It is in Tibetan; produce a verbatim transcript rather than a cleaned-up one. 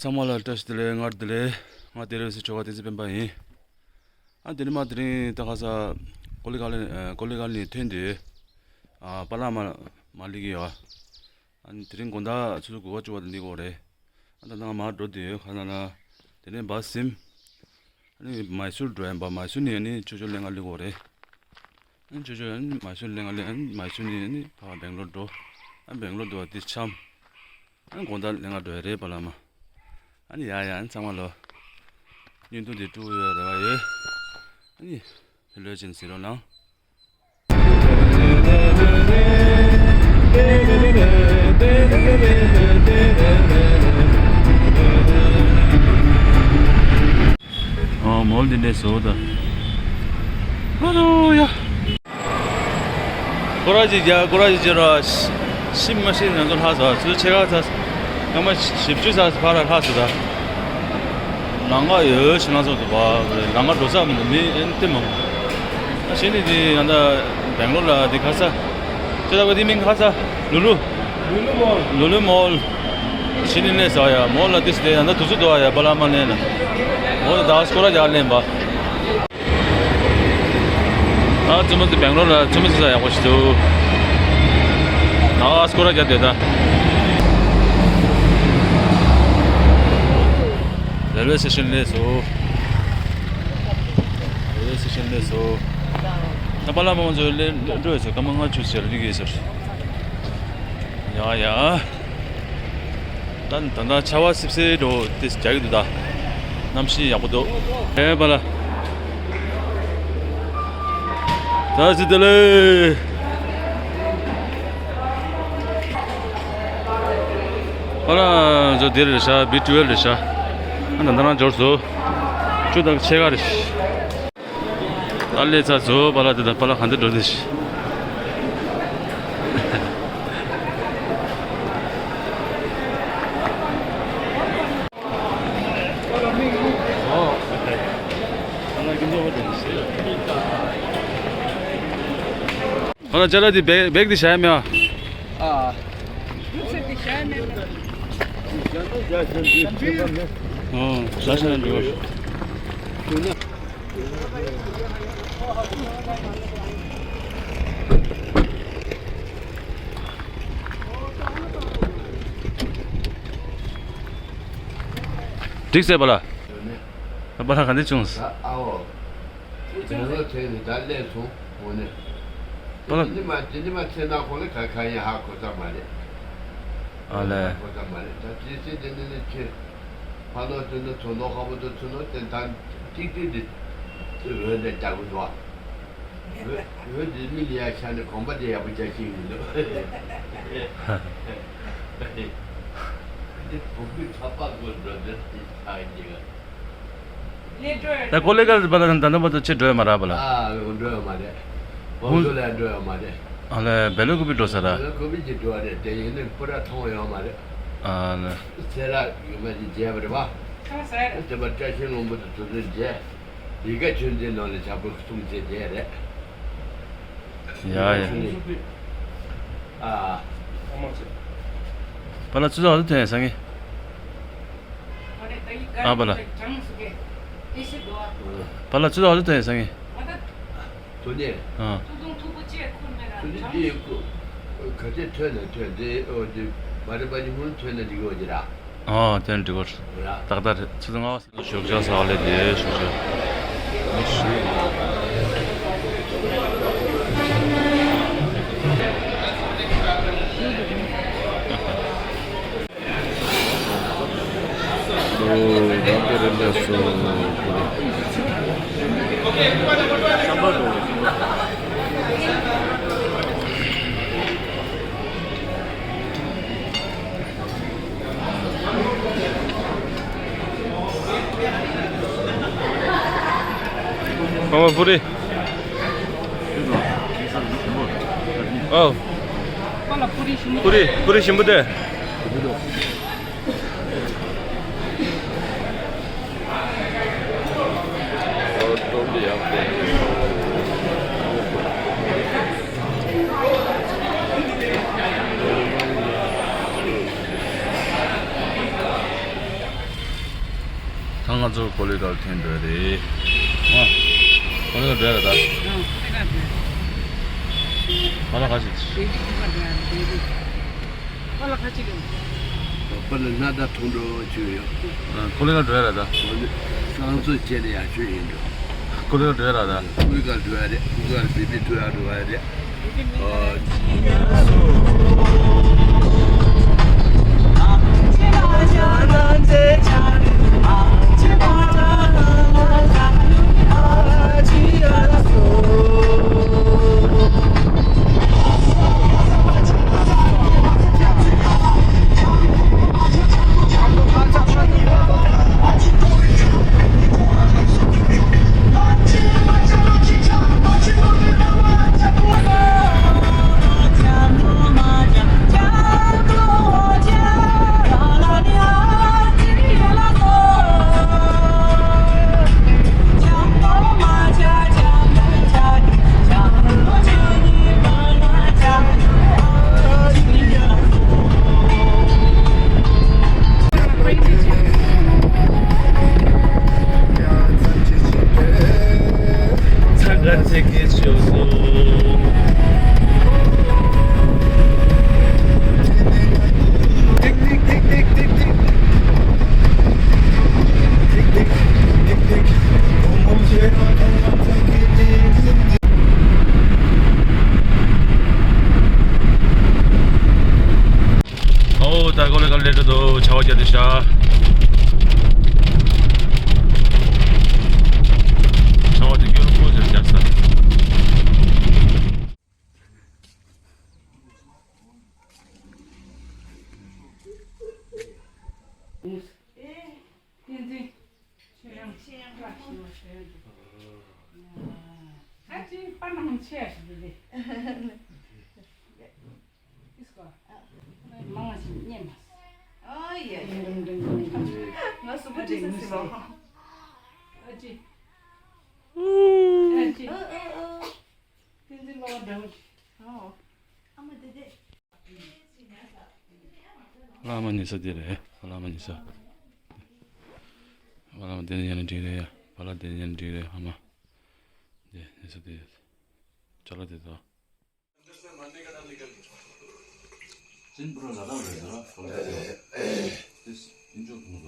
ཚང་མ་ལ་བཀྲ་ཤིས་བདེ་ལེགས། སྔར་བདེ་ལེགས། ང་དེ་རིང་སི་ཁྲོ་ག་བསྟན་འཛིན་སྤེན་པ་ཡིན། ཨ་དེ་རིང་མ་དེ་རིང་ད་ཁ་ས་ཀོ་ལི་ག་ལི་ཨ་ཀོ་ལི་ག་ལི་ནས་ཐོན་དུས། ཨ་པ་ལགས་མ་མ་སླེབས་ཀྱི་ཡོད། ཨ་ནི་དེ་རིང་དགོང་དག་ཆུ་ཚོད་དགུ་པ་བཅུ་པ་དེ་འདི་གོ་རེད། ཨ་ད་ནང་མར་འགྲོ་དུས་ཁ་ན་ན་དེ་ནས་བ་སིམ། ཨ་ནི་མའི་སུར་འགྲོ་ཡིན་པ། མའི་སུར་ནས་ཨ་ནི་ཆུ་ཚོད་ལྔ་སླེབས་གོ་རེད། ཨ་ནི་ཆུ་ཚོད་ཨ་ནི་མའི་སུར་ལྔ་སླེབས། ཨ་ནི་མའི་སུར་ནས་ཨ་ནི་ཕར་སྦེང་ལོར་འགྲོ། ཨ་སྦེང་ལོར་འགྲོ་བ་དེ་འཆམ། ཨ་ནི་དགོང་དག་ལྷན་དགའ་འགྲོ་ཡ་རེད་པ་ལགས་མ། ཨ་ནི་ཡ་ཡ་ཨ་ནི་ཚང་མ་ལོ། བརྙན་ཐུང་འདི་སྤྲོ་པོ་ཡོད་རེ་བ་ཡོད། ཨ་ནི་ཕེབས་ལོས་བྱིན་གཟིགས་རོགས་གནང་། ཨ་མོལ་འདི་འདྲས་བཟོ་ད། ཨ་རོ་ཡ། སྐོར་ར་ཅིག་རྒྱག་སྐོར་ར་ཅིག་བྱེད་ར། ཤི་མ་ཤི་ང་ཚོ་ལྷག་སོང་། ཚུར་ཕྱེད་ཀ་ཚར། སྐར་མ་བཞི་བཅུ་ཚར་ཕར་ལ་ལྷག་སོང་ད། ལམ་ཁ་ཡོད་ཤི་ང་ཚོ་དུ་བ། ལམ་ཁ་འགྲོ་ས་མི་འདུག་མི་ཨེ་ཏེ་མང་། ཨ་གཞི་ནས་དེ་ཡང་ད་སྦེང་ལོར་ལ་དེ་ཁ་ས། ཅི་ལྟ་བུ་དེ་མིང་ཁ་ས་ལུ་ལུ། ལུ་ལུ་མོལ། ལུ་ལུ་མོལ། གཞི་ནས་སླེབས་སོང་ཡ། མོལ་ལ་དེ་སྟེ་ཡང་ད་དུས་ཚོད་འདུག་ཡ། པ་ལགས་མ་སླེབས་ན། མོལ་ད་སྐོར་ར་རྒྱག་སླེབས་པ། ཨ་བཙུན་མོ་ཚོ་སྦེང་ལོར་ལ་བཙུན་མོ་ཚོ་ས་ཡག་པོ་ཞིག་འདུག་ཨ་སྐོར་ར་རྒྱག་བསྡད་ད། རེལ་ཝེ་སི་ཊེ་ཤན་སླེབས་སོང་། རེལ་ཝེ་སི་ཊེ་ཤན་སླེབས་སོང་། ད་པ་ལགས་མ་ཚོ་སླེབས་འགྲོ་ཡོད་ཟེར། སྐར་མ་ལྔ་བཅུ་ཟེར་རིག་ཡོད་ཟེར། ཡ་ཡ། ད་ད་ད་ཆར་པ་སིབ་སིབ་འགྲོ་དེ་རྒྱག་གི་འདུག་ད། གནམ་གཤིས་ཡག་པོ་འདུག་ཨེ་པ་ལགས། ད་ཟི་དེ་ལེ། པ་ལགས་ཚོ་དེ་རེད་ཤག་བི་ཊུ་ཝེལ་རེད་ཤག་ཨ་ད་ད་རང་འབྱོར་སོང་། ཆུ་དང་ཕྱེད་ཀ་རེད། ད་སླེབས་ཚར་སོང་པ་ལགས། དེ་ད་པ་ལགས་ག་འདྲ་འགྲོ་དེ་ཤི། པ་ལགས་ཅ་ལག་དེ་བེག་བེག་དེ་བཞག་ཡ་མེད་པ། ཨ། ཨོ། བཞག་བཞག་ན་འགྲོ། འགྲིག་ཟེར་པ་ལགས། པ་ལགས་ག་འདྲ་བྱུང་། ཨའོ། དེ་ལོ་ཚེ་ནི་ད་སླེབས་སོང་འོ་ནི། པ་ལགས། དེ་ནི་མ་དེ་ནི་མ་ཚེ་ན་ཁོ་ལ་ཁ་ཁ་ཡིན་ཧ་གོ་ས་མ་རེད། ཨ་ལས། ཧ་གོ་ས་མ་རེད། ད་དེ་ཚེ་དེ་ནི་ནི་ཁྱོད། ཕ་ནོ་ཚོ་ནི་ཚོ་ནོ་ཁ་བོ་དོ་ཚོ་ནོ་དེ་ད་ཏིག་ཏིག་དེ་འོད་ནས་རྒྱག་གི་འདུག་འོད་འོད་དེ་མི་ལ་ཡ་ཤ་ནི་གོམ་པ་དེ་ཡག་པོ་རྒྱག་ཤེས་ཀྱི་མི་འདུག་དེ་བུ་གུ་ཚ་པ་གོ་འགྲོ་འདོད་དེ་ཆགས་ཀྱི་ག་ད་ཀོ་ལེ་གལ་པ་ད་ད་ནམ་བར་དུ་ཆེ་འགྲོ་ཡ་མ་རག་པ་ལགས། ཨ་འགྲོ་ཡ་མ་རེད། ཧུ། བང་སོ་ལ་འགྲོ་ཡ་མ་རེད། ཨ་ལས་བེ་ལོ་ཀུ་པི་འགྲོ་ས་ར། བེ་ལོ་ཀུ་པི་ཅིག་འགྲོ་བ་རེད། དེ་ཡིན་ནི་པུ་ར་མཐོང་ཡོད་མ་རེད། ཨ་ལས། ཚེ་རབས་ཡུལ་མ་ཅིག་མཇལ་བ་རེད་པ། དེ་པ་བཀྲ་ཤིས་ལྷུན་པོ་དུ་དུ་དུ་མཇལ། ཡི་ག་ཆོས་འཛིན་ནང་ལ་བྱ་སྤུ་གསུམ་བྱས་བསྡད་རེད། ཡ་ཡ། ཨ། པ་ལགས་ཚུར་ལ་ཐོན་ཡ་སང་ངེ། ཨ་པ་ལགས། པ་ལགས་ཚུར་ལ་ཐོན་ཡ་སང་ངེ། ཐོན་ནས། ཨ། ཐུགས་དུང་ཐུགས་པོ་ཅེས་ཁུར་མེད་ལ་ཐུགས་རྗེ་ཅེས་ཁུར། ག་ཚད་ཐོན་ན་ཐོན་དེ་ཨོ་དེ་མ་རེད་པ་ནི་སྔོན་ཐོན་ན་འགྲིག་གི་འོ་ཅི་ར། ཨ་དེ་འདྲ་འགྲིག་གོ། ར། ཏག་ཏག་རེད། ཆུ་ཚོད་ལྔ་པ་ཞོགས་ཇ་ཟ་བ་ལས་དེ་ཞོགས་ཇ། ཨོ་རང་དེ་རེད་འདྲ་སོ། མ་མ་པུ་རི། ཨོ། པུ་རི་པུ་རི་ཞིམ་པོ་དེ། ང་ཚོ་ཀོ་ལི་གལ་ཐོན་འགྲོ་ཡ་རེད། ཨ། ཀོ་ལི་གལ་འགྲོ་ཡ་རེད་ད། ཨ། ཀོ་ལི་གལ་འགྲོ་ཡ་རེད། ཕ་ལ་ཁ་ཤས། ཀོ་ལི་གལ་འགྲོ་ཡ་རེད། ཕ་ལ་ཁ་ཤས་ཀྱི། ཕ་ལ་སྣ་ད་ཐུང་འགྲོ་བྱོས་ཡོད། ཨ། ཀོ་ལི་གལ་འགྲོ་ཡ་རེད་ད། ཀོ་ལི་གསང་ཚོད་བྱས་ནས་ཡག་ཤོས་ཡིན་འགྲོ། ཀོ་ལི་གལ་འགྲོ་ཡ་རེད་ད། ཀོ་ལི་གལ་འགྲོ་ཡ་རེད། ཀོ་ལི་གལ་བི་བི་ཐུ་ཡ་འགྲོ་ཡ་རེད། ཨོ། ད་ཀོ་ལི་གལ་སླེབས་འགྲོ་འདུག་ཆར་པ་བརྒྱབ་སྟེ་ཤག་ཆར་པ་དེ་སྐྱོ་རུ་ཁུག་ཟེར་བརྒྱབ་ས། བསྟན་འཛིན། ཆོས་དབྱངས། ཆོས་དབྱངས་བཀྲ་ཤིས་པ་ཞུ་རྒྱུ། ཨ་ཅེ་པ་ནང་ཆེ་ཞིག་རེད། ཨིས་ཀོ། མང་ཞིག་ཉན་མ། ཨ་ཡ་ཡ། ང་སུ་པོ་ཏི་སི་སི་བ། ཨ་ཅེ། ཨ་ཅེ། ཨ་ཨ་ཨ། བསྟན་འཛིན་སློབ་མ་འདྲ་བོ་ཞིག་ཨོ། ཨ་མ་དེ་དེ། བླ་མ་ཉེ་ས་དེ་རེད། བླ་མ་ཉེ་ས། བླ་མ་དེ་ཉན་འགྲིག་རེད་ཡ། བ་ལ་དེ་ཉན་འགྲིག་རེད། ཨ་མ། དེ་ཉེ་ས་དེ། ཅ་ལག་དེ་དང་། ཅིན་པུ་ར་ལ་ར་རེད་ཟེར་ར། ཁོ་ལ་དེ་ཡིན་ཅོག་ཐུང་ཟ།